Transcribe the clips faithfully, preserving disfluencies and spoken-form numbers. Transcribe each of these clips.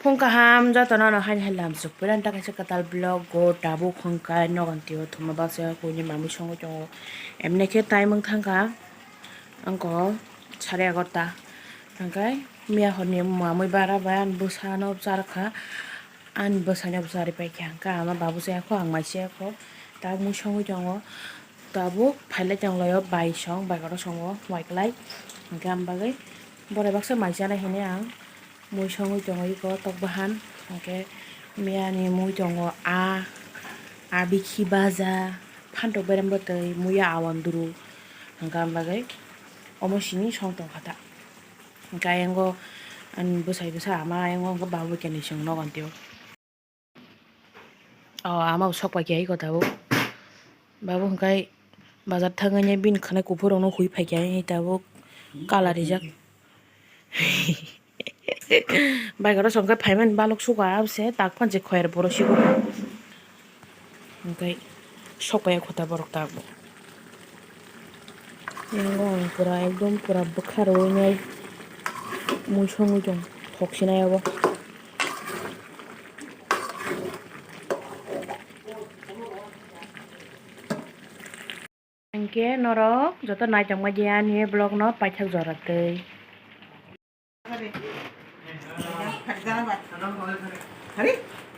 Phung kaham jotono no haini hai lamsok puila ta kaisa kwtal vlog o tabuk hwnkha nogon tio thuma baksa kuini mamui songwi tongo. Emne khe time wng thangkha angko sare egarota. Hwnkhe miya horni mamui bara bai ani bwsano bwcharwkha. Ani bwsaino bwcharwi paikha hwnkhe ama babu chayakho ang mai chayakho tabuk mui songwi tongo. Tabuk phailai tonglaio bai song bai kotor songo waiklai hwnkhe ang bagwi borai baksa mai chanai hinwi ang. Mui songwi tongo iko tok bahan, hwnkhe miyani mui tongo a, a bikhi baja, phantok berem bwtwi, muya awandru, hwnkha ang bagwi omo sini song tongkha ta. Hwnkhe ayang o ani bwsai bwsa ama ayang o hwnkhe babu keni chwng nogon tio. O ama bo sok pai khe iko tabuk. Babu hwnkhe bazar thangwi bini khwnai kuphur rokno hui phaikha, tabuk kala rijak. Bai goro songkhe phaimani balok suka abse tak phan je khoyar boro sigo. Hwnkhe sokpaiya khuta borok tabuk. Yango ang pura ekdom pura bwkha rwui nai mui songwi tong thok sinai abo. Hwnkhe norok joto naitokma di ani vlog no paithak jora twi.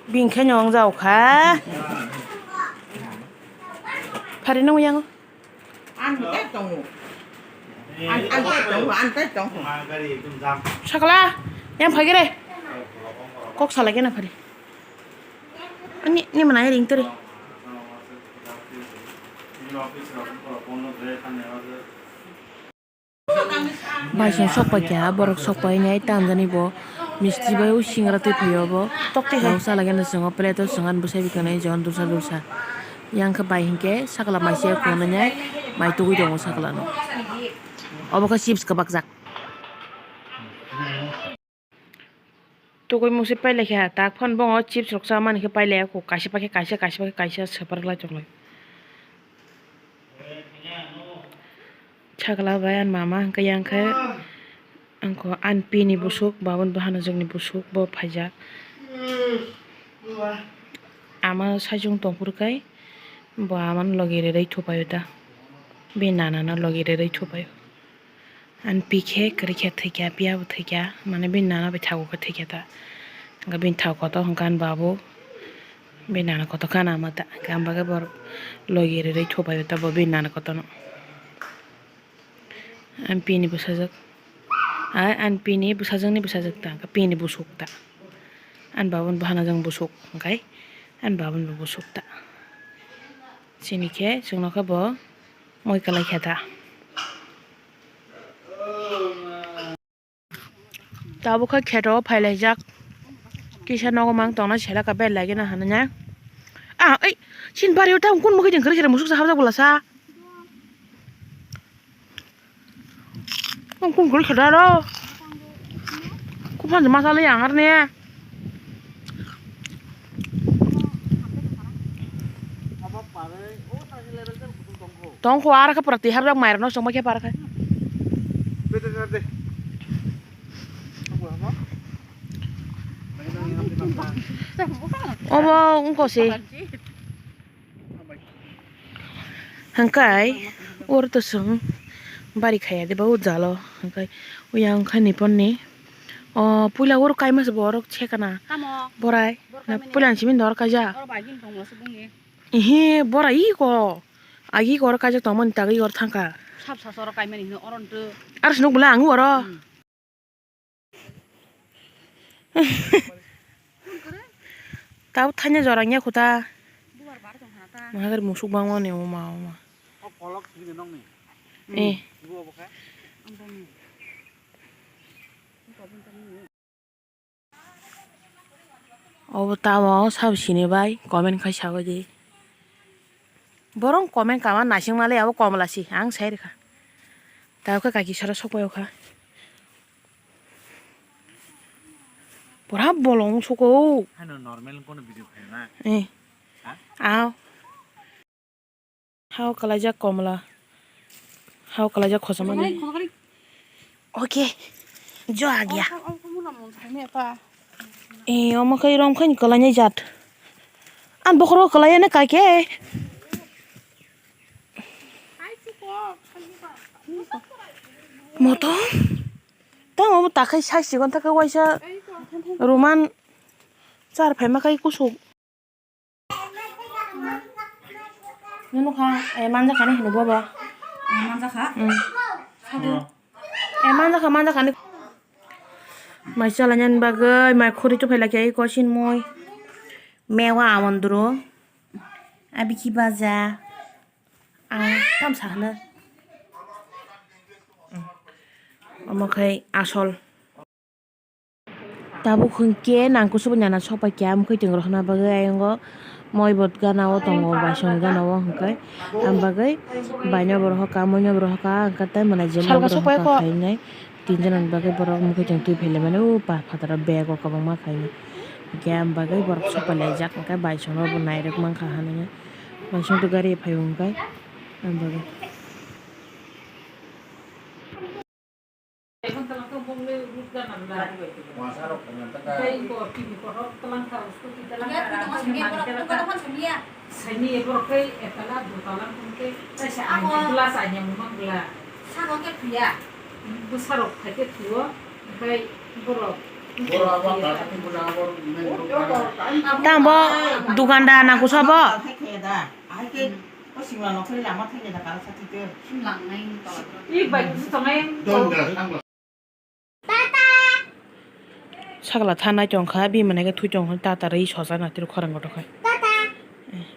Bini khe no wng jao kha. Phari nung yang. Ang tei tongo. Ang, ang tei tongo, ang tei tongo. Sakla, yang phai gere. Kok salai gena phari. Ani, ni mana ring teri. Baisong sokpai kha, borok sokpai nai tamjani bo misti bai o singra twi phaio bo. Tokti hai. Bo salai gana chwng o plate o chwng ani bwsai bwkhanai jon dulsa dulsa. Yang khe bai hinkhe sakla mai se khongnai nai mai tugui tongo sakla no. Obo khe chips kwbakjak. Tugui mungsi pailai kha, tak phano bongo chips rok cha mani khe pailai ya kho, kaisa pakhe kaisa, kaisa pakhe kaisa swprak lai tonglai. Sakla bai ani mama hwnkhe yang khe, angkho ani pini busuk, babun bahanajwkni busuk bo phaijak. Ama saichung tongphuru khai bo amano logi rerwi thupaio ta, bini nanano logi rerwi thupaio. Ani pi khe kwrwi khe thwikha, piya bo thwikha, mane bini nana bai thago khe thwikha ta. Hwnkhe bini thago kotor hwnkhe ani babu, bini nana kotor khe ani ama ta. Hwnkhe ang bagwi borok logi rerwi thupaio ta bo bini nana kotorno. Ani pini bwsajwk, a, ani pini bwsajwkni bwsajwk ta, hwnkhe pini busuk ta. Ani babuni bahanajwk busuk, hwnkhe ani babuni bo busuk ta. Chini khe chwngno khe bo moi kwlai khe ta. Tabuk khe kheto phailaijak. Kisa nogo mang tongna selaka bel lagina hinwi na. Ah, ei, chin pariyo ta kun mukhe jeng khere khere musuk sa habjak bwlasa. Kun kun khere khere aro. Kuphan masa le yang arne. Tongkho, ara khe pura twi hapjak, mairokno chongma khe para khe. Obo wngkha se. Hwnkhe oro to chwng bari khaiya de ba o jalo, hwnkhe o yang kha ni ponni o puila oro kaima se borok sekana. Tamo? Borai. Borok kaimani. Puila ni simi dor kaijak. Oro bai gini tongma se bungni. Ehe, borai iko. Agi iko oro kaijak tongmani tagwi oro thangkha. Sab sasa oro kaimani hino oro nto. Aro sinuk bwle ang oro. Hmm. Tabuk thaina jora wngya kho ta. Mahagari musuk bangmani oma oma. Eh. Obo tamo sabo sini bai comment khai sabai di. Borok comment kama naising male abo komla si ang sai rikha. Tabuk khe kaki sara sokpai o kha. Pura bolong suko. Hano normal kono video khaina. Eh. Ha? Aw. Hao kalaijak komla. Hao kalaijak khosamani. Oke. Jo agya. Eh, omo khe rom khe kwlainai jat. Ang bokhoro kwlaiya ne kake. Moto. Tamo bo takhai sai sigon takhai waisa roman char phaima khai kusuk. Nunu kha, eh, manja khani hino bobo. Eh, manja kha? Mm. Sadu. Eh, manja kha, manja khani. Mai chalainani bagwi, mai khori tu phailakhe, kosin moi. Mewa amondro. Abikhi baja. Ang tam sahna. Omo khai asol. Tabuk hwnkhe nangkusubui nana sopaikha, mukhwtwng rohorna bagwi ayongo moi bo gana o tongo, baisong gana o hwnkhe. Ang bagwi baino bo rohorkha, moino bo rohorkha, hwnkhe tei mwnai jemon salka bo rohorkha sopaikha khainai. Tinjonani bagwi borok mukhwtwng twi phailaimani o pa phataro bag o kwbangma khainai. Hwnkhe ang bagwi borok sopailaijak, hwnkhe baisongno bo nairwk mankha hinwi. Baisongtwi gari phaibo hwnkhe ang bagwi. Tamo dukandar nangkusa bo. Sakla thanai tongkha, bini mwnai khe thui tongkha, tata rwi sojakna tei khorang kotor khai.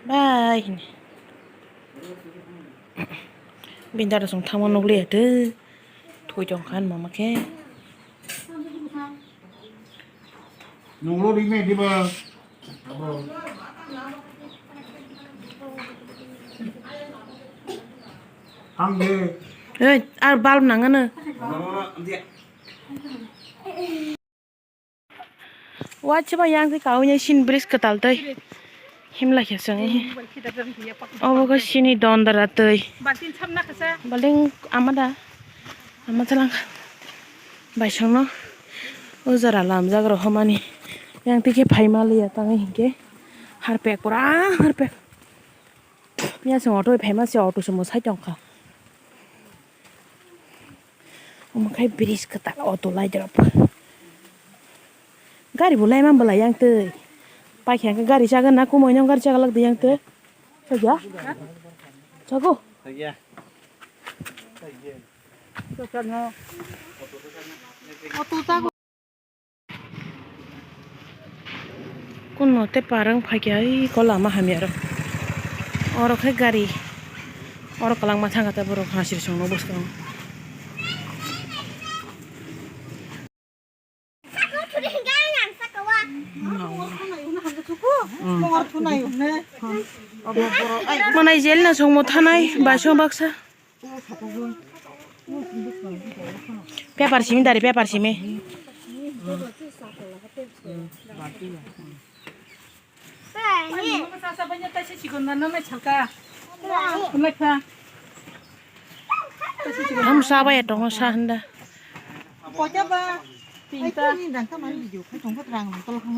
Bye hini. Bini dada chwng thangma nukliya tei thui tongkha mama khe. Nunglo ri me diba. Abo. Hang de. Ei, ar bulb nangano. Wachiba yang tei kaui sini bridge kwtal tei himlai khe chwng. Obo khe sini dondra tei. Balting ama da. Ama thalang baisongno o jora lamjak rw hwnmani. Yang twi khe phaima liya tangwi hinkhe harpek pura harpek. Yang se auto phaima se auto se mwsai tongkha. Omo khai bridge kwtal auto lai rok. Gari bo laima bwlai yang twi. Paikha hwnkhe gari chaga na kumui no gari chaga lak di yang twi. Chaga? Chago? Kuno tei parang phaikha iko lama hamya rok. Oro khe gari. Oro kwlangma thangkha tei borok hasri songno bwskango. Manai jel na songmo thanai baisong baksa. Paper simi dari paper simi. Am sa bai tongo sa hwnda.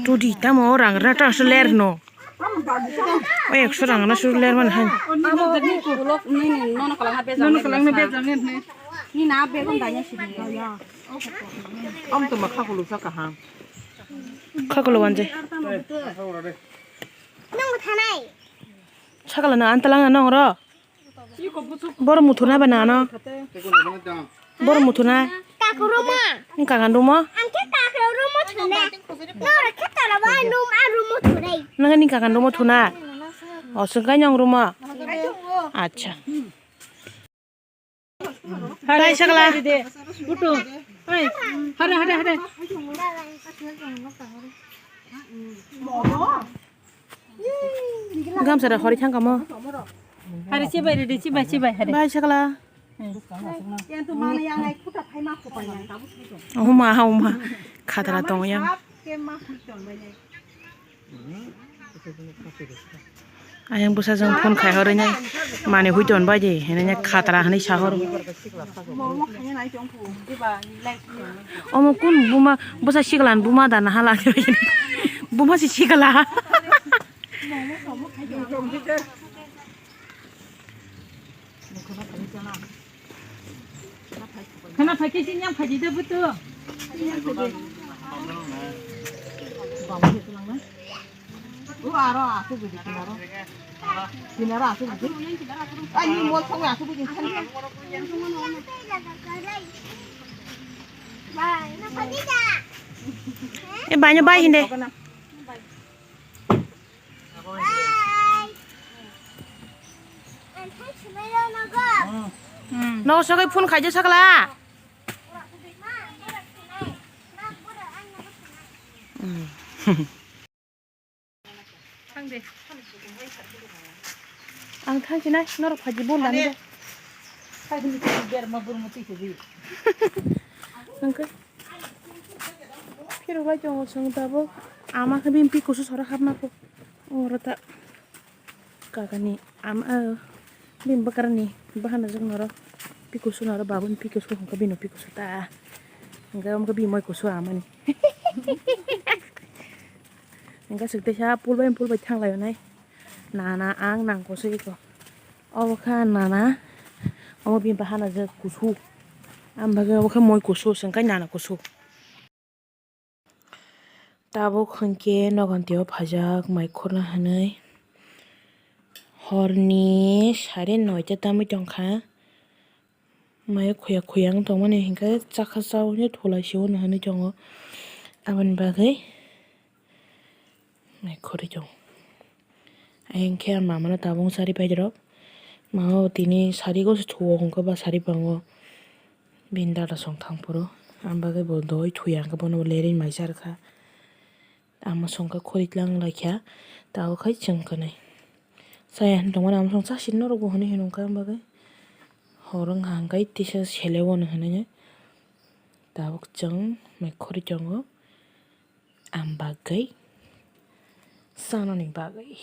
Tudi tamo rang rata se ler no. O ekso rang na sur ler man han. Nono kalangna bejang ni na begon danya sini. Am to ma khakulu sa kaham. Khakulu wanje. Nung thanai. Sakala na antalang na nong ro. Boro muthuna ba nano. Boro muthuna. Kaku rumo. Ni kakan rumo. Ang khe kaku rumo thuna. Noro khe tara ba num a rumo thunai. Nang ni kakan rumo thuna. O sungkai nyong rumo. Acha. Hai sakala. Utu. Hai. Hare hare hare. Gamsa da hori thang kamo. Hari chibai ridi chibai chibai hari. Bai sakala. Yang tu mana yang ai kuta phai ma ko pai yang tabu sui to. Oh ma, oh ma. Khatra tong yang. Ke ma khui ton bai nai. Ayang bwsa jwng phone khai horwi nai mani hui ton bai di hinwi nai khatra hinwi sa horo. Omo kun buma bwsa sikla ni buma da naha lagwi buma si sikla. Khana phaikhe sini yang phaji da butu. Sini yang phaji. Bam se tulang na. O aro asuk bidi kinaro. Kinaro asuk bidi. Ani mol song asuk bidi. E banyo bai hinde. No sogai phone khaija sakla. Ang thangsinai norok phaji bol dani. Hwnkhe phirok lai tongo chwng tabuk ama khe bini pi kusu sora hapma kho oro ta. Kakani ama, bini bwkrani bahana jwk noro pikusu noro babuni pikusu hwnkhe bini pikusu ta. Hwnkhe omo khe bini moi kusu amani. Hwnkhe swk teisa pul bai pul bai thang laio nai. Nana ang nang kusu iko. Obo kha nana. Omo bini bahana jwk kusu. Ang bagwi obo khe moi kusu, swngkhe nana kusu. Tabuk hwnkhe nogontio phaijak mai khurna hwnwi horni sare noita tamwi tongkha. Mai khuya khuya wng tongmani hinkhe chakha chao hinwi thulai sio hwnwi tongo. Aboni bagwi mai khurwi tongo. Ayang khe ang mamano tabuk sari paidorok. Mama bo tini sari go se thuo hwnkhe ba sari pango. Bini dada song thang phuru. Ang bagwi bo doi thuya hwnkhe bono bo lereng mai cha rwkha. Ama song khe khori tlang lai kha. Tabuk khai chwng kwnwi. Chaya hinwi tongmani ama song chasi norok bo hwnwi hino wngkha ang bagwi. Hor wngkha hwnkhe tisa sele wano hwnwi. Tabuk chwng mai khori tongo. Ang bagwi. Chanani bagwi.